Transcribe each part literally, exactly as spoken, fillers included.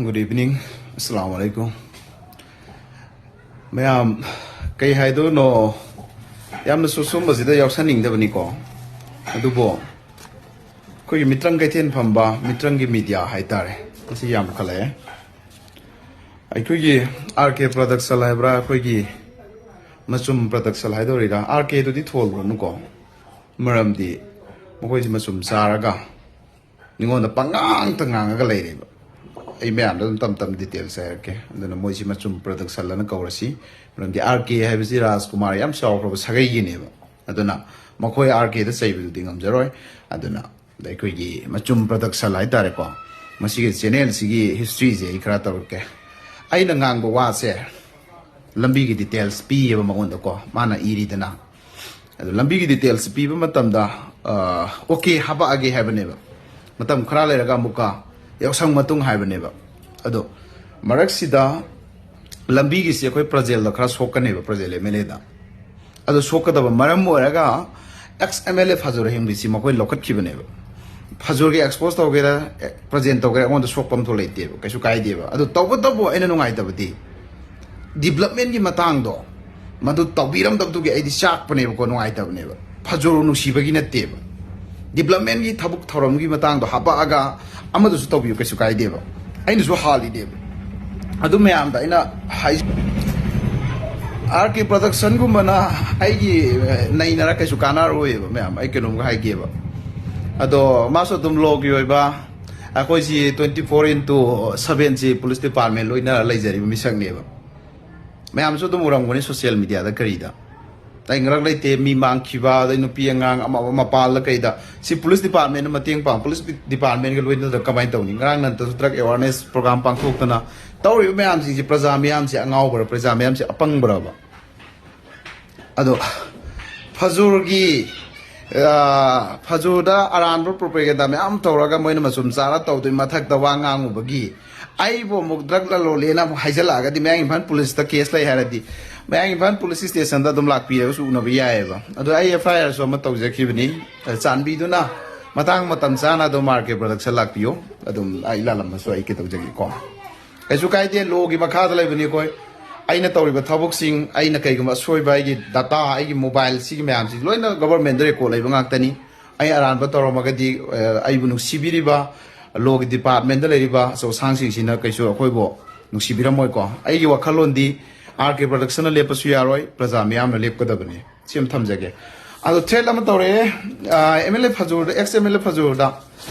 Good evening. Assalamu alaikum. ꯃꯌꯥꯝ, ꯀꯩ ꯍꯥꯏꯗꯣꯏꯅꯣ? ꯌꯥꯝꯅꯁꯨ ꯁꯨꯝꯕꯁꯤꯗ ꯌꯥꯎꯁꯟꯅꯤꯡꯗꯕꯅꯤꯀꯣ꯫ ꯑꯗꯨꯕꯨ ꯑꯩꯈꯣꯏꯒꯤ ꯃꯤꯇ꯭ꯔꯪ ꯀꯩꯊꯦꯜ ꯐꯝꯕ ꯃꯤꯇ꯭ꯔꯪꯒꯤ ꯃꯤꯗꯤꯌꯥ ꯍꯥꯏꯇꯥꯔꯦ, ꯃꯁꯤ ꯌꯥꯝꯈꯠꯂꯛꯑꯦ꯫ ꯑꯩꯈꯣꯏꯒꯤ ꯑꯥꯔ ꯀꯦ ꯄ꯭ꯔꯗꯛꯁꯟ ꯍꯥꯏꯕ꯭ꯔꯥ, ꯑꯩꯈꯣꯏꯒꯤ ꯃꯆꯨꯝ ꯄ꯭ꯔꯗꯛꯁꯟ ꯍꯥꯏꯗꯣꯔꯤꯔꯥ, ꯑꯥꯔ ꯀꯦꯗꯨꯗꯤ ꯊꯣꯜꯂꯨꯔꯅꯨꯀꯣ꯫ ꯃꯔꯝꯗꯤ ꯃꯈꯣꯏꯁꯤ ꯃꯆꯨꯝ ꯆꯥꯔꯒ ꯃꯤꯉꯣꯟꯗ ꯄꯉꯥꯡꯇ ꯉꯥꯡꯉꯒ ꯂꯩꯔꯦꯕ꯫ ꯑꯩ ꯃꯌꯥꯝꯗ ꯑꯗꯨꯝ ꯇꯝ ꯇꯝ ꯗꯤꯇꯦꯜꯁ ꯍꯥꯏꯔꯛꯀꯦ꯫ ꯑꯗꯨꯅ ꯃꯣꯏꯁꯤ ꯃꯆꯨꯝ ꯄ꯭ꯔꯗꯛꯁꯟ ꯑꯅ ꯀꯧꯔꯁꯤ꯫ ꯃꯔꯝꯗꯤ ꯑꯥꯔ ꯀꯦ ꯍꯥꯏꯕꯁꯤ ꯔꯥꯖꯀꯨꯃꯥꯔ ꯌꯥꯝ ꯆꯥꯎꯈ꯭ꯔꯕ ꯁꯥꯒꯩꯒꯤꯅꯦꯕ꯫ ꯑꯗꯨꯅ ꯃꯈꯣꯏ ꯑꯥꯔ ꯀꯦꯗ ꯆꯩꯕꯗꯨꯗꯤ ꯉꯝꯖꯔꯣꯏ꯫ ꯑꯗꯨꯅ ꯑꯩꯈꯣꯏꯒꯤ ꯃꯆꯨꯝ ꯄ꯭ꯔꯗꯛꯁꯟ ꯍꯥꯏꯇꯥꯔꯦꯀꯣ, ꯃꯁꯤꯒꯤ ꯆꯦꯅꯦꯜꯁꯤꯒꯤ ꯍꯤꯁꯇ꯭ꯔꯤꯁꯦ ꯑꯩ ꯈꯔ ꯇꯧꯔꯛꯀꯦ꯫ ꯑꯩꯅ ꯉꯥꯡꯕ ꯋꯥꯁꯦ ꯂꯝꯕꯤꯒꯤ ꯗꯤꯇꯦꯜꯁ ꯄꯤꯌꯦꯕ ꯃꯉꯣꯟꯗꯀꯣ, ꯃꯥꯅ ꯏꯔꯤꯗꯅ꯫ ꯑꯗꯣ ꯂꯝꯕꯤꯒꯤ ꯗꯤꯇꯦꯜꯁ ꯄꯤꯕ ꯃꯇꯝꯗ, ꯑꯣꯀꯦ ꯍꯥꯄꯛꯑꯒꯦ ꯍꯥꯏꯕꯅꯦꯕ꯫ ꯃꯇꯝ ꯈꯔ ꯂꯩꯔꯒ ꯑꯃꯨꯛꯀ ꯌꯥꯎꯁꯪ ꯃꯇꯨꯡ ꯍꯥꯏꯕꯅꯦꯕ꯫ ꯑꯗꯣ ꯃꯔꯛꯁꯤꯗ ꯂꯝꯕꯤꯒꯤꯁꯤ ꯑꯩꯈꯣꯏ ꯄ꯭ꯔꯖꯦꯜꯗ ꯈꯔ ꯁꯣꯛꯀꯅꯦꯕ, ꯄ꯭ꯔꯖꯦꯜ ꯑꯦꯝ ꯑꯦꯜ ꯑꯦꯗ꯫ ꯑꯗꯣ ꯁꯣꯛꯀꯗꯕ ꯃꯔꯝ ꯑꯣꯏꯔꯒ ꯑꯦꯛꯁ ꯑꯦꯝ ꯑꯦꯜ ꯑꯦ ꯐꯖꯨꯔ ꯍꯦꯡꯕꯤꯁꯤ ꯃꯈꯣꯏ ꯂꯧꯈꯠꯈꯤꯕꯅꯦꯕ꯫ ꯐꯖꯨꯔꯒꯤ ꯑꯦꯛꯁꯄꯣꯖ ꯇꯧꯒꯦꯔꯥ, ꯑꯦ, ꯄ꯭ꯔꯖꯦꯟ ꯇꯧꯒꯦꯔꯥ, ꯑꯩꯉꯣꯟꯗ ꯁꯣꯛꯄ ꯑꯃ ꯊꯣꯛ ꯂꯩꯇꯦꯕ, ꯀꯩꯁꯨ ꯀꯥꯏꯗꯦꯕ꯫ ꯑꯗꯣ ꯇꯧꯕꯇꯕꯨ ꯑꯩꯅ ꯅꯨꯡꯉꯥꯏꯇꯕꯗꯤ ꯗꯤꯕ꯭ꯂꯞꯃꯦꯟꯒꯤ ꯃꯇꯥꯡꯗꯣ ꯃꯗꯨ ꯇꯧꯕꯤꯔꯝꯗꯕꯗꯨꯒꯤ ꯑꯩꯗꯤ ꯆꯥꯛꯄꯅꯦꯕꯀꯣ, ꯅꯨꯡꯉꯥꯏꯇꯕꯅꯦꯕ꯫ ꯐꯖꯨꯔ ꯅꯨꯡꯁꯤꯕꯒꯤ ꯅꯠꯇꯦꯕ, ꯗꯤꯕ꯭ꯂꯞꯃꯦꯟꯒꯤ ꯊꯕꯛ ꯊꯧꯔꯝꯒꯤ ꯃꯇꯥꯡꯗꯣ ꯍꯥꯄꯛꯑꯒ ꯑꯃꯗꯨꯁꯨ ꯇꯧꯕꯤꯌꯨ, ꯀꯩꯁꯨ ꯀꯥꯏꯗꯦꯕ꯫ ꯑꯩꯅꯁꯨ ꯍꯥꯜꯂꯤꯅꯦꯕ꯫ ꯑꯗꯨ ꯃꯌꯥꯝꯗ ꯑꯩꯅ ꯍꯥꯏ, ꯑꯥꯔ ꯀꯦ ꯄ꯭ꯔꯗꯛꯁꯟꯒꯨꯝꯕꯅ ꯑꯩꯒꯤ, ꯑꯦ, ꯅꯩꯅꯔ ꯀꯩꯁꯨ ꯀꯥꯟꯅꯔꯣꯏꯕ ꯃꯌꯥꯝ꯫ ꯑꯩ ꯀꯩꯅꯣꯝꯒ ꯍꯥꯏꯒꯦꯕ꯫ ꯑꯗꯣ ꯃꯥꯁꯨ ꯑꯗꯨꯝ ꯂꯣꯒꯤ ꯑꯣꯏꯕ, ꯑꯩꯈꯣꯏꯁꯤ twenty four into seven ꯁꯤ ꯄꯨꯂꯤꯁ ꯗꯤꯄꯥꯔꯠꯃꯦꯟ ꯂꯣꯏꯅ ꯂꯩꯖꯔꯤꯕ ꯃꯤꯁꯛꯅꯦꯕ꯫ ꯃꯌꯥꯝꯁꯨ ꯑꯗꯨꯝ ꯎꯔꯝꯒꯅꯤ ꯁꯣꯁꯤꯌꯦꯜ ꯃꯤꯗꯤꯌꯥꯗ ꯀꯔꯤꯗ꯫ ꯑꯩ ꯉꯔꯥꯡ ꯂꯩꯇꯦ, ꯃꯤ ꯃꯥꯡꯈꯤꯕ, ꯑꯗꯩ ꯅꯨꯄꯤ ꯑꯉꯥꯡ ꯑꯃ ꯑꯃ ꯃꯄꯥꯟꯗ ꯀꯩꯗ꯫ ꯁꯤ ꯄꯨꯂꯤꯁ ꯗꯤꯄꯥꯔꯠꯃꯦꯟꯅ ꯃꯇꯦꯡ ꯄꯥꯡ, ꯄꯨꯂꯤꯁ ꯗꯤꯄꯥꯔꯠꯃꯦꯟꯒ ꯂꯣꯏꯅꯗꯅ ꯀꯃꯥꯏꯅ ꯇꯧꯅꯤ? ꯉꯔꯥꯡ ꯅꯠꯇꯁꯨ ꯗ꯭ꯔꯒ ꯑꯦꯋꯥꯔꯅꯦꯁ ꯄ꯭ꯔꯣꯒ꯭ꯔꯥꯝ ꯄꯥꯡꯊꯣꯛꯇꯅ ꯇꯧꯔꯤꯕ ꯃꯌꯥꯝꯁꯤꯡꯁꯤ ꯄ꯭ꯔꯖꯥ ꯃꯤꯌꯥꯝꯁꯤ ꯑꯉꯥꯎꯕꯔ, ꯄ꯭ꯔꯖꯥ ꯃꯤꯌꯥꯝꯁꯤ ꯑꯄꯪꯕꯔꯕ? ꯑꯗꯣ ꯐꯖꯨꯔꯒꯤ, ꯑ, ꯐꯖꯨꯔꯗ ꯑꯔꯥꯟꯕ ꯄ꯭ꯔꯣꯄꯦꯒꯦꯟꯗꯥ ꯃꯌꯥꯝ ꯇꯧꯔꯒ ꯃꯣꯏꯅ ꯃꯆꯨꯝ ꯆꯥꯔ ꯇꯧꯗꯣꯏ ꯃꯊꯛꯇ ꯋꯥ ꯉꯥꯡꯉꯨꯕꯒꯤ ꯑꯩꯕꯨ ꯑꯃꯨꯛ ꯗ꯭ꯔꯒ ꯂꯂꯣꯜꯂꯦꯅ ꯑꯃꯨꯛ ꯍꯥꯏꯖꯜꯂꯛꯑꯒꯗꯤ ꯃꯌꯥꯡ ꯏꯝꯐꯥꯜ ꯄꯨꯂꯤꯁꯇ ꯀꯦꯁ ꯂꯩ ꯍꯥꯏꯔꯗꯤ, ꯃꯌꯥꯡ ꯏꯝꯐꯥꯜ ꯄꯨꯂꯤꯁ ꯁ꯭ꯇꯦꯁꯟꯗ ꯑꯗꯨꯝ ꯂꯥꯛꯄꯤꯔꯒꯁꯨ ꯎꯅꯕ ꯌꯥꯏꯑꯕ꯫ ꯑꯗꯣ ꯑꯩ ꯑꯦꯐ ꯑꯥꯏ ꯑꯥꯔꯁꯨ ꯑꯃ ꯇꯧꯖꯈꯤꯕꯅꯤ꯫ ꯑꯗ ꯆꯥꯟꯕꯤꯗꯨꯅ ꯃꯇꯥꯡ ꯃꯇꯝ ꯆꯥꯅ ꯑꯗꯨꯝ ꯑꯥꯔ ꯀꯦ ꯄ꯭ꯔꯗꯛꯁꯟ ꯂꯥꯛꯄꯤꯌꯨ꯫ ꯑꯗꯨꯝ ꯑꯩ ꯂꯥꯜꯂꯝꯃꯁꯨ ꯑꯩ ꯀꯩꯗꯧꯖꯒꯦꯀꯣ꯫ ꯀꯩꯁꯨ ꯀꯥꯏꯗꯦ, ꯂꯣꯒꯤ ꯃꯈꯥꯗ ꯂꯩꯕꯅꯤ ꯑꯩꯈꯣꯏ꯫ ꯑꯩꯅ ꯇꯧꯔꯤꯕ ꯊꯕꯛꯁꯤꯡ, ꯑꯩꯅ ꯀꯩꯒꯨꯝꯕ ꯑꯁꯣꯏꯕ, ꯑꯩꯒꯤ ꯗꯇꯥ, ꯑꯩꯒꯤ ꯃꯣꯕꯥꯏꯜ, ꯁꯤꯒꯤ ꯃꯌꯥꯝꯁꯤ ꯂꯣꯏꯅ ꯒꯕꯔꯃꯦꯟꯗ ꯔꯦꯀꯣꯔꯠ ꯂꯩꯕ ꯉꯥꯛꯇꯅꯤ꯫ ꯑꯩ ꯑꯔꯥꯟꯕ ꯇꯧꯔꯝꯃꯒꯗꯤ, ꯑ, ꯑꯩꯕꯨ ꯅꯨꯡꯁꯤꯕꯤꯔꯤꯕ ꯂꯣꯒꯤ ꯗꯤꯄꯥꯔꯠꯃꯦꯟꯗ ꯂꯩꯔꯤꯕ ꯑꯆꯧ ꯑꯁꯥꯡꯁꯤꯡꯁꯤꯅ ꯀꯩꯁꯨ ꯑꯩꯈꯣꯏꯕꯨ ꯅꯨꯡꯁꯤꯕꯤꯔꯝꯃꯣꯏꯀꯣ꯫ ꯑꯩꯒꯤ ꯋꯥꯈꯜꯂꯣꯟꯗꯤ ꯑꯥꯔ ꯀꯦ ꯄ꯭ꯔꯗꯛꯁꯟꯅ ꯂꯦꯞꯄꯁꯨ ꯌꯥꯔꯣꯏ, ꯄ꯭ꯔꯖꯥ ꯃꯤꯌꯥꯝꯅ ꯂꯦꯞꯀꯗꯕꯅꯤ꯫ ꯁꯤ ꯑꯃ ꯊꯝꯖꯒꯦ꯫ ꯑꯗꯣ ꯊ꯭ꯔꯦꯠ ꯑꯃ ꯇꯧꯔꯛꯑꯦ, ꯑꯦꯝ ꯑꯦꯜ ꯑꯦ ꯐꯖꯨꯔꯗ, ꯑꯦꯛꯁ ꯑꯦꯝ ꯑꯦꯜ ꯑꯦ ꯐꯖꯨꯔꯗ,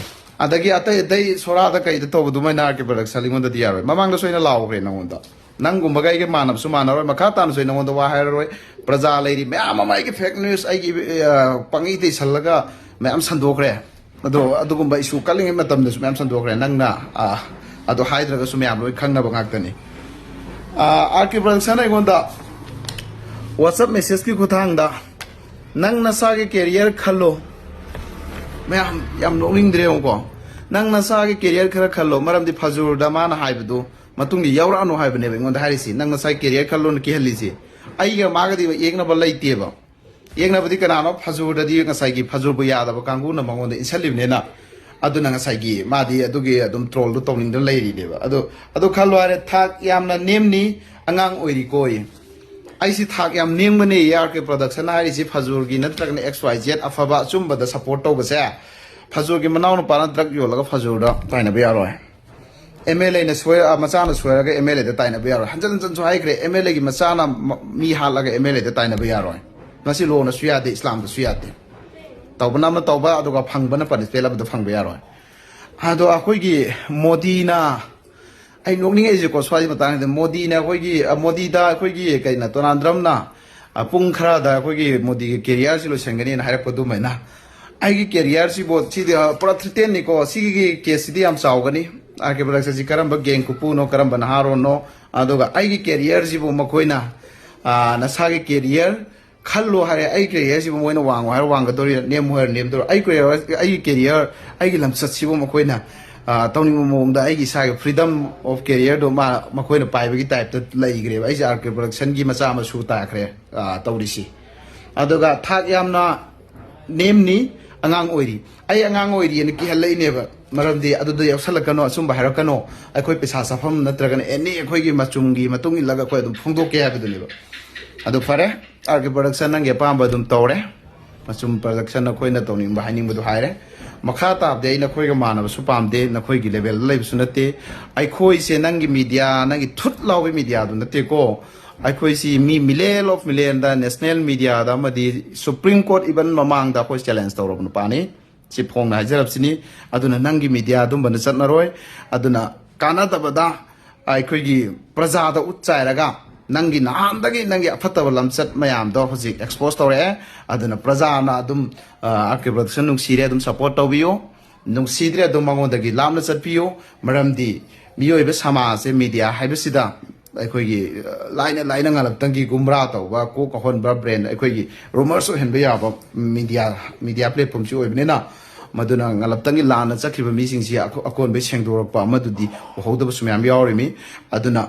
ꯑꯗꯒꯤ ꯑꯇꯩ ꯑꯇꯩ ꯁꯣꯔꯥꯗ ꯀꯩꯗ ꯇꯧꯕ ꯑꯗꯨꯃꯥꯏꯅ ꯑꯥꯔ ꯀꯦ ꯄ꯭ꯔꯗꯛꯁꯟ ꯑꯩꯉꯣꯟꯗꯗꯤ ꯌꯥꯔꯣꯏ꯫ ꯃꯃꯥꯡꯗꯁꯨ ꯑꯩꯅ ꯂꯥꯎꯈ꯭ꯔꯦ ꯅꯉꯣꯟꯗ꯫ ꯅꯪꯒꯨꯝꯕꯒ ꯑꯩꯒ ꯃꯥꯟꯅꯕꯁꯨ ꯃꯥꯟꯅꯔꯣꯏ, ꯃꯈꯥ ꯇꯥꯅꯁꯨ ꯑꯩ ꯅꯉꯣꯟꯗ ꯋꯥ ꯍꯥꯏꯔꯔꯣꯏ꯫ ꯄ꯭ꯔꯖꯥ ꯂꯩꯔꯤ ꯃꯌꯥꯝ ꯑꯃ ꯑꯩꯒꯤ ꯐꯦꯛ ꯅ꯭ꯌꯨꯁ, ꯑꯩꯒꯤ, ꯑ, ꯄꯪꯏ ꯇꯩꯁꯜꯂꯒ ꯃꯌꯥꯝ ꯁꯟꯗꯣꯛꯈ꯭ꯔꯦ꯫ ꯑꯗꯣ ꯑꯗꯨꯒꯨꯝꯕ ꯏꯁꯨ ꯀꯜꯂꯤꯉꯩ ꯃꯇꯝꯗꯁꯨ ꯃꯌꯥꯝ ꯁꯟꯗꯣꯛꯈ꯭ꯔꯦ꯫ ꯅꯪꯅ, ꯑ, ꯑꯗꯣ ꯍꯥꯏꯗ꯭ꯔꯒꯁꯨ ꯃꯌꯥꯝ ꯂꯣꯏ ꯈꯪꯅꯕ ꯉꯥꯛꯇꯅꯤ꯫ ꯑꯥꯔ ꯀꯦ ꯄ꯭ꯔꯗꯛꯁꯟ ꯑꯩꯉꯣꯟꯗ ꯋꯥꯆꯞ ꯃꯦꯁꯦꯖꯀꯤ ꯈꯨꯠꯊꯥꯡꯗ, "ꯅꯪ ꯅꯁꯥꯒꯤ ꯀꯦꯔꯤꯌꯔ ꯈꯜꯂꯣ"꯫ ꯃꯌꯥꯝ ꯌꯥꯝ ꯅꯣꯛꯅꯤꯡꯗ꯭ꯔꯦ ꯌꯦꯡꯉꯨꯀꯣ꯫ "ꯅꯪ ꯅꯁꯥꯒꯤ ꯀꯦꯔꯤꯌꯔ ꯈꯔ ꯈꯜꯂꯣ", ꯃꯔꯝꯗꯤ ꯐꯖꯨꯔꯗ ꯃꯥꯅ ꯍꯥꯏꯕꯗꯨ ꯃꯇꯨꯡꯗ ꯌꯥꯎꯔꯛꯑꯅꯨ ꯍꯥꯏꯕꯅꯦꯕ ꯑꯩꯉꯣꯟꯗ ꯍꯥꯏꯔꯤꯁꯤ꯫ "ꯅꯪ ꯅꯁꯥꯒꯤ ꯀꯦꯔꯤꯌꯔ ꯈꯜꯂꯣꯅ" ꯀꯤꯍꯜꯂꯤꯁꯤ꯫ ꯑꯩꯒ ꯃꯥꯒꯗꯤ ꯌꯦꯛꯅꯕ ꯂꯩꯇꯦꯕ꯫ ꯌꯦꯛꯅꯕꯗꯤ ꯀꯅꯥꯅꯣ? ꯐꯖꯨꯔꯗꯗꯤ ꯉꯁꯥꯏꯒꯤ ꯐꯖꯨꯔꯕꯨ ꯌꯥꯗꯕ ꯀꯥꯡꯕꯨꯅ ꯃꯉꯣꯟꯗ ꯏꯟꯁꯤꯜꯂꯤꯕꯅꯤꯅ꯫ ꯑꯗꯨꯅ ꯉꯁꯥꯏꯒꯤ ꯃꯥꯗꯤ ꯑꯗꯨꯒꯤ ꯑꯗꯨꯝ ꯇ꯭ꯔꯣꯜꯗꯣ ꯇꯧꯅꯤꯡꯗꯅ ꯂꯩꯔꯤꯅꯦꯕ꯫ ꯑꯗꯨ, ꯑꯗꯨ ꯈꯜꯂꯣ ꯍꯥꯏꯔꯦ, ꯊꯥꯛ ꯌꯥꯝꯅ ꯅꯦꯝꯅꯤ, ꯑꯉꯥꯡ ꯑꯣꯏꯔꯤꯀꯣꯌꯦ꯫ ꯑꯩꯁꯤ ꯊꯥꯛ ꯌꯥꯝ ꯅꯦꯝꯒꯅꯤ꯫ ꯑꯥꯔ ꯀꯦ ꯄ꯭ꯔꯗꯛꯁꯟ ꯍꯥꯏꯔꯤꯁꯤ ꯐꯖꯨꯔꯒꯤ ꯅꯠꯇ꯭ꯔꯒꯅ ꯑꯦꯛꯁ ꯋꯥꯏ ꯖꯦꯠ ꯑꯐꯕ ꯑꯆꯨꯝꯕꯗ ꯁꯞꯄꯣꯔꯠ ꯇꯧꯕꯁꯦ, ꯐꯖꯨꯔꯒꯤ ꯃꯅꯥꯎ ꯅꯨꯄꯥꯅ ꯗ꯭ꯔꯛ ꯌꯣꯜꯂꯒ ꯐꯖꯨꯔꯗ ꯇꯥꯏꯅꯕ ꯌꯥꯔꯣꯏ꯫ ꯑꯦꯝ ꯑꯦꯜ ꯑꯦꯅ ꯁꯣꯏ-, ꯑ, ꯃꯆꯥꯅ ꯁꯣꯏꯔꯒ ꯑꯦꯝ ꯑꯦꯜ ꯑꯦꯗ ꯇꯥꯏꯅꯕ ꯌꯥꯔꯣꯏ꯫ ꯍꯟꯖꯟ ꯍꯟꯖꯟꯁꯨ ꯍꯥꯏꯈ꯭ꯔꯦ, ꯑꯦꯝ ꯑꯦꯜ ꯑꯦꯒꯤ ꯃꯆꯥꯅ ꯃ-, ꯃꯤ ꯍꯥꯠꯂꯒ ꯑꯦꯝ ꯑꯦꯜ ꯑꯦꯗ ꯇꯥꯏꯅꯕ ꯌꯥꯔꯣꯏ꯫ ꯃꯁꯤ ꯂꯣꯅꯁꯨ ꯌꯥꯗꯦ, ꯏꯁꯂꯥꯝꯗꯁꯨ ꯌꯥꯗꯦ꯫ ꯇꯧꯕꯅ ꯑꯃ ꯇꯧꯕ, ꯑꯗꯨꯒ ꯐꯪꯕꯅ ꯄꯅꯤꯁꯃꯦꯟ ꯑꯃꯗ ꯐꯪꯕ ꯌꯥꯔꯣꯏ꯫ ꯑꯗꯣ ꯑꯩꯈꯣꯏꯒꯤ ꯃꯣꯗꯤꯅ, ꯑꯩ ꯅꯣꯛꯅꯤꯡꯉꯛꯏꯁꯦꯀꯣ, ꯁ꯭ꯋꯥꯏꯒꯤ ꯃꯇꯥꯡꯁꯤꯗ, ꯃꯣꯗꯤꯅ ꯑꯩꯈꯣꯏꯒꯤ, ꯑ, ꯃꯣꯗꯤꯗ ꯑꯩꯈꯣꯏꯒꯤ ꯀꯩꯅꯣ, ꯗꯣꯅꯥꯜꯗ ꯇ꯭ꯔꯝꯞꯅ, ꯑ, ꯄꯨꯡ ꯈꯔꯗ ꯑꯩꯈꯣꯏꯒꯤ ꯃꯣꯗꯤꯒꯤ ꯀꯦꯔꯤꯌꯔꯁꯤ ꯂꯣꯏꯁꯤꯟꯒꯅꯤꯅ ꯍꯥꯏꯔꯛꯄ ꯑꯗꯨꯃꯥꯏꯅ, ꯑꯩꯒꯤ ꯀꯦꯔꯤꯌꯔꯁꯤꯕꯨ ꯁꯤꯗꯤ, ꯑ, ꯄꯨꯔꯥ ꯊ꯭ꯔꯤꯇꯦꯟꯅꯤꯀꯣ꯫ ꯁꯤꯒꯤ ꯀꯦꯁꯁꯤꯗꯤ ꯌꯥꯝ ꯆꯥꯎꯒꯅꯤ꯫ ꯑꯥꯔ ꯀꯦ ꯄ꯭ꯔꯗꯛꯁꯟꯁꯤ ꯀꯔꯝꯕ ꯒꯦꯡ ꯀꯨꯄꯨꯅꯣ, ꯀꯔꯝꯕ ꯅꯍꯥꯔꯣꯟꯅꯣ, ꯑꯗꯨꯒ ꯑꯩꯒꯤ ꯀꯦꯔꯤꯌꯔꯁꯤꯕꯨ ꯃꯈꯣꯏꯅ, ꯑ, ꯅꯁꯥꯒꯤ ꯀꯦꯔꯤꯌꯔ ꯈꯜꯂꯣ ꯍꯥꯏꯔꯦ꯫ ꯑꯩ ꯀꯦꯔꯤꯌꯔꯁꯤꯕꯨ ꯃꯣꯏꯅ ꯋꯥꯡꯉꯣ ꯍꯥꯏꯔ ꯋꯥꯡꯒꯗꯣꯔꯤ, ꯅꯦꯝꯃꯣ ꯍꯥꯏꯔ ꯅꯦꯝꯗꯣꯔꯤ? ꯑꯩ ꯀꯦꯔꯤꯌꯔ, ꯑꯩꯒꯤ ꯀꯦꯔꯤꯌꯔ, ꯑꯩꯒꯤ ꯂꯝꯆꯠꯁꯤꯕꯨ ꯃꯈꯣꯏꯅ, ꯑ, ꯇꯧꯅꯤꯡꯕ ꯃꯑꯣꯡꯗ ꯑꯩꯒꯤ ꯏꯁꯥꯒꯤ freedom of careerꯗꯣ ꯃꯥ, ꯃꯈꯣꯏꯅ ꯄꯥꯏꯕꯒꯤ ꯇꯥꯏꯞꯇ ꯂꯩꯈ꯭ꯔꯦꯕ꯫ ꯑꯩꯁꯦ ꯑꯥꯔ ꯀꯦ ꯄ꯭ꯔꯗꯛꯁꯟꯒꯤ ꯃꯆꯥ ꯃꯁꯨ ꯇꯥꯈ꯭ꯔꯦ, ꯑ, ꯇꯧꯔꯤꯁꯤ꯫ ꯑꯗꯨꯒ ꯊꯥꯛ ꯌꯥꯝꯅ ꯅꯦꯝꯅꯤ, ꯑꯉꯥꯡ ꯑꯣꯏꯔꯤ, ꯑꯩ ꯑꯉꯥꯡ ꯑꯣꯏꯔꯤꯅ ꯀꯤꯍꯜꯂꯛꯏꯅꯦꯕ꯫ ꯃꯔꯝꯗꯤ ꯑꯗꯨꯗ ꯌꯥꯎꯁꯜꯂꯛꯀꯅꯣ, ꯑꯆꯨꯝꯕ ꯍꯥꯏꯔꯛꯀꯅꯣ, ꯑꯩꯈꯣꯏ ꯄꯩꯁꯥ ꯆꯥꯐꯝ ꯅꯠꯇ꯭ꯔꯒꯅ ꯑꯦꯅꯤ ꯑꯩꯈꯣꯏꯒꯤ ꯃꯆꯨꯝꯒꯤ ꯃꯇꯨꯡ ꯏꯜꯂꯒ ꯑꯩꯈꯣꯏ ꯑꯗꯨꯝ ꯐꯣꯡꯗꯣꯛꯀꯦ ꯍꯥꯏꯕꯗꯨꯅꯦꯕ꯫ ꯑꯗꯨ ꯐꯔꯦ, ꯑꯥꯔ ꯀꯦ ꯄ꯭ꯔꯗꯛꯁꯟ, ꯅꯪꯒꯤ ꯑꯄꯥꯝꯕ ꯑꯗꯨꯝ ꯇꯧꯔꯦ꯫ ꯃꯆꯨꯝ ꯄ꯭ꯔꯗꯛꯁꯟ, ꯅꯈꯣꯏꯅ ꯇꯧꯅꯤꯡꯕ ꯍꯥꯏꯅꯤꯡꯕꯗꯨ ꯍꯥꯏꯔꯦ꯫ ꯃꯈꯥ ꯇꯥꯕꯗꯤ ꯑꯩ ꯅꯈꯣꯏꯒ ꯃꯥꯟꯅꯕꯁꯨ ꯄꯥꯝꯗꯦ, ꯅꯈꯣꯏꯒꯤ ꯂꯦꯚꯦꯜꯗ ꯂꯩꯕꯁꯨ ꯅꯠꯇꯦ꯫ ꯑꯩꯈꯣꯏꯁꯦ ꯅꯪꯒꯤ ꯃꯤꯗꯤꯌꯥ, ꯅꯪꯒꯤ ꯊꯨꯠ ꯂꯥꯎꯕ ꯃꯤꯗꯤꯌꯥꯗꯨ ꯅꯠꯇꯦꯀꯣ꯫ ꯑꯩꯈꯣꯏꯁꯤ ꯃꯤ ꯃꯤꯂꯤꯌꯟ ꯑꯣꯐ ꯃꯤꯂꯤꯌꯟꯗ, ꯅꯦꯁꯅꯦꯜ ꯃꯤꯗꯤꯌꯥꯗ ꯑꯃꯗꯤ ꯁꯨꯄ꯭ꯔꯤꯝ ꯀꯣꯔꯠ ꯏꯚꯟ ꯃꯃꯥꯡꯗ ꯑꯩꯈꯣꯏ ꯆꯦꯂꯦꯟꯖ ꯇꯧꯔꯕ ꯅꯨꯄꯥꯅꯤ꯫ ꯁꯤ ꯐꯣꯡꯅ ꯍꯥꯏꯖꯔꯕꯁꯤꯅꯤ꯫ ꯑꯗꯨꯅ ꯅꯪꯒꯤ ꯃꯤꯗꯤꯌꯥ ꯑꯗꯨꯝꯕꯅ ꯆꯠꯅꯔꯣꯏ꯫ ꯑꯗꯨꯅ ꯀꯥꯟꯅꯗꯕꯗ ꯑꯩꯈꯣꯏꯒꯤ ꯄ꯭ꯔꯖꯥꯗ ꯎꯠ ꯆꯥꯏꯔꯒ ꯅꯪꯒꯤ ꯅꯍꯥꯟꯗꯒꯤ ꯅꯪꯒꯤ ꯑꯐꯠꯇꯕ ꯂꯝꯆꯠ ꯃꯌꯥꯝꯗꯣ ꯍꯧꯖꯤꯛ ꯑꯦꯛꯁꯄꯣꯖ ꯇꯧꯔꯛꯑꯦ꯫ ꯑꯗꯨꯅ ꯄ꯭ꯔꯖꯥꯅ ꯑꯗꯨꯝ, ꯑ, ꯑꯥꯔ ꯀꯦ ꯄ꯭ꯔꯗꯛꯁꯟ ꯅꯨꯡꯁꯤꯔꯦ, ꯑꯗꯨꯝ ꯁꯄꯣꯔꯠ ꯇꯧꯕꯤꯌꯨ꯫ ꯅꯨꯡꯁꯤꯗ꯭ꯔꯦ, ꯑꯗꯨꯝ ꯃꯉꯣꯟꯗꯒꯤ ꯂꯥꯞꯅ ꯆꯠꯄꯤꯌꯨ꯫ ꯃꯔꯝꯗꯤ ꯃꯤꯑꯣꯏꯕ ꯁꯃꯥꯖꯁꯦ ꯃꯤꯗꯤꯌꯥ ꯍꯥꯏꯕꯁꯤꯗ ꯑꯩꯈꯣꯏꯒꯤ, ꯑ, ꯂꯥꯏꯅ ꯂꯥꯏꯅ ꯉꯥꯂꯞꯇꯪꯒꯤ ꯒꯨꯝꯕ꯭ꯔꯥ ꯇꯧꯕ, ꯀꯣꯛ ꯑꯍꯣꯟꯕ ꯕ꯭ꯔꯦꯟ, ꯑꯩꯈꯣꯏꯒꯤ ꯔꯨꯃꯔꯁ ꯑꯣꯏꯍꯟꯕ ꯌꯥꯕ ꯃꯤꯗꯤꯌꯥ, ꯃꯤꯗꯤꯌꯥ ꯄ꯭ꯂꯦꯠꯐꯣꯝꯁꯤ ꯑꯣꯏꯕꯅꯤꯅ, ꯃꯗꯨꯅ ꯉꯥꯂꯞꯇꯪꯒꯤ ꯂꯥꯟꯅ ꯆꯠꯈꯤꯕ ꯃꯤꯁꯤꯡꯁꯤ ꯑꯀꯣ-, ꯑꯀꯣꯟꯕꯩ ꯁꯦꯡꯗꯣꯔꯛꯄ ꯑꯃꯗꯨꯗꯤ ꯎꯍꯧꯗꯕꯁꯨ ꯃꯌꯥꯝ ꯌꯥꯎꯔꯤꯃꯤ꯫ ꯑꯗꯨꯅ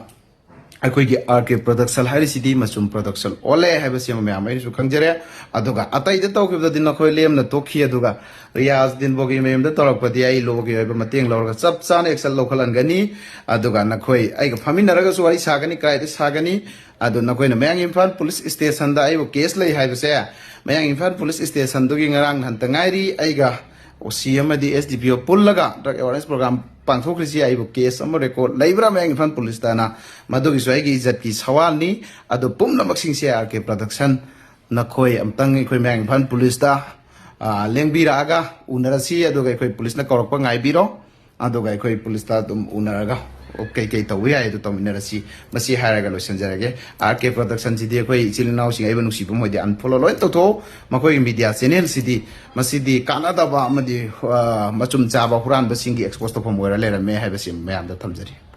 ꯑꯩꯈꯣꯏꯒꯤ ꯑꯥꯔ ꯀꯦ ꯄ꯭ꯔꯗꯛꯁꯟ ꯍꯥꯏꯔꯤꯁꯤꯗꯤ ꯃꯆꯨꯝ ꯄ꯭ꯔꯗꯛꯁꯟ ꯑꯣꯜꯂꯦ ꯍꯥꯏꯕꯁꯤꯃ ꯃꯌꯥꯝ ꯑꯩꯅꯁꯨ ꯈꯪꯖꯔꯦ꯫ ꯑꯗꯨꯒ ꯑꯇꯩꯗ ꯇꯧꯈꯤꯕꯗꯗꯤ ꯅꯈꯣꯏ ꯂꯦꯝꯅ ꯇꯣꯛꯈꯤ꯫ ꯑꯗꯨꯒ ꯔꯤꯌꯥꯖ ꯗꯤꯟꯕꯣꯒꯤ ꯃꯌꯨꯝꯗ ꯇꯧꯔꯛꯄꯗꯤ ꯑꯩ ꯂꯣꯒꯤ ꯑꯣꯏꯕ ꯃꯇꯦꯡ ꯂꯧꯔꯒ ꯆꯞ ꯆꯥꯅ ꯑꯦꯛꯁꯟ ꯂꯧꯈꯠꯍꯟꯒꯅꯤ꯫ ꯑꯗꯨꯒ ꯅꯈꯣꯏ ꯑꯩꯒ ꯐꯝꯃꯤꯟꯅꯔꯒꯁꯨ ꯋꯥꯔꯤ ꯁꯥꯒꯅꯤ, ꯀꯗꯥꯏꯗ ꯁꯥꯒꯅꯤ꯫ ꯑꯗꯨ ꯅꯈꯣꯏꯅ ꯃꯌꯥꯡ ꯏꯝꯐꯥꯜ ꯄꯨꯂꯤꯁ ꯁ꯭ꯇꯦꯁꯟꯗ ꯑꯩꯕꯨ ꯀꯦꯁ ꯂꯩ ꯍꯥꯏꯕꯁꯦ, ꯃꯌꯥꯡ ꯏꯝꯐꯥꯜ ꯄꯨꯂꯤꯁ ꯁ꯭ꯇꯦꯁꯟꯗꯨꯒꯤ ꯉꯔꯥꯡ ꯅꯍꯥꯟꯇ ꯉꯥꯏꯔꯤ ꯑꯩꯒ ꯑꯣ ꯁꯤ ꯑꯃꯗꯤ ꯑꯦꯁ ꯗꯤ ꯄꯤ ꯑꯣ ꯄꯨꯜꯂꯒ ꯗ꯭ꯔꯒ ꯑꯦꯋꯥꯔꯅꯦꯁ ꯄ꯭ꯔꯣꯒ꯭ꯔꯥꯝ ꯄꯥꯡꯊꯣꯛꯈ꯭ꯔꯤꯁꯤ ꯑꯩꯕꯨ ꯀꯦꯁ ꯑꯃ ꯔꯦꯀꯣꯔꯗ ꯂꯩꯕ꯭ꯔꯥ ꯃꯌꯥꯡ ꯏꯝꯐꯥꯜ ꯄꯨꯂꯤꯁꯇꯅ? ꯃꯗꯨꯒꯤꯁꯨ ꯑꯩꯒꯤ ꯏꯖꯠꯀꯤ ꯁꯋꯥꯜꯅꯤ꯫ ꯑꯗꯨ ꯄꯨꯝꯅꯃꯛꯁꯤꯡꯁꯦ ꯑꯥꯔ ꯀꯦ ꯄ꯭ꯔꯗꯛꯁꯟ, ꯅꯈꯣꯏ ꯑꯝꯇꯪ ꯑꯩꯈꯣꯏ ꯃꯌꯥꯡ ꯏꯝꯐꯥꯜ ꯄꯨꯂꯤꯁꯇ, ꯑ, ꯂꯦꯡꯕꯤꯔꯛꯑꯒ ꯎꯅꯔꯁꯤ, ꯑꯗꯨꯒ ꯑꯩꯈꯣꯏ ꯄꯨꯂꯤꯁꯅ ꯀꯧꯔꯛꯄ ꯉꯥꯏꯕꯤꯔꯣ, ꯑꯗꯨꯒ ꯑꯩꯈꯣꯏ ꯄꯨꯂꯤꯁꯇ ꯑꯗꯨꯝ ꯎꯅꯔꯒ, ꯑꯣ, ꯀꯩ ꯀꯩ ꯇꯧꯕ ꯌꯥꯏ ꯑꯗꯨ ꯇꯧꯃꯤꯟꯅꯔꯁꯤ꯫ ꯃꯁꯤ ꯍꯥꯏꯔꯒ ꯂꯣꯏꯁꯤꯟꯖꯔꯒꯦ꯫ ꯑꯥꯔ ꯀꯦ ꯄ꯭ꯔꯗꯛꯁꯟꯁꯤꯗꯤ ꯑꯩꯈꯣꯏ ꯏꯆꯤꯜ ꯏꯅꯥꯎꯁꯤꯡ, ꯑꯩꯕꯨ ꯅꯨꯡꯁꯤꯕ ꯃꯣꯏꯗꯤ ꯑꯟꯐꯣꯂꯣ ꯂꯣꯏ ꯇꯧꯊꯣꯛꯑꯣ꯫ ꯃꯈꯣꯏꯒꯤ ꯃꯤꯗꯤꯌꯥ ꯆꯦꯅꯦꯜꯁꯤꯗꯤ, ꯃꯁꯤꯗꯤ ꯀꯥꯟꯅꯗꯕ ꯑꯃꯗꯤ, ꯑ, ꯃꯆꯨꯝ ꯆꯥꯕ ꯍꯨꯔꯥꯟꯕꯁꯤꯡꯒꯤ ꯑꯦꯛꯁꯄꯣꯖ ꯇꯧꯐꯝ ꯑꯣꯏꯔ ꯂꯩꯔꯝꯃꯦ ꯍꯥꯏꯕꯁꯤ ꯃꯌꯥꯝꯗ ꯊꯝꯖꯔꯤ꯫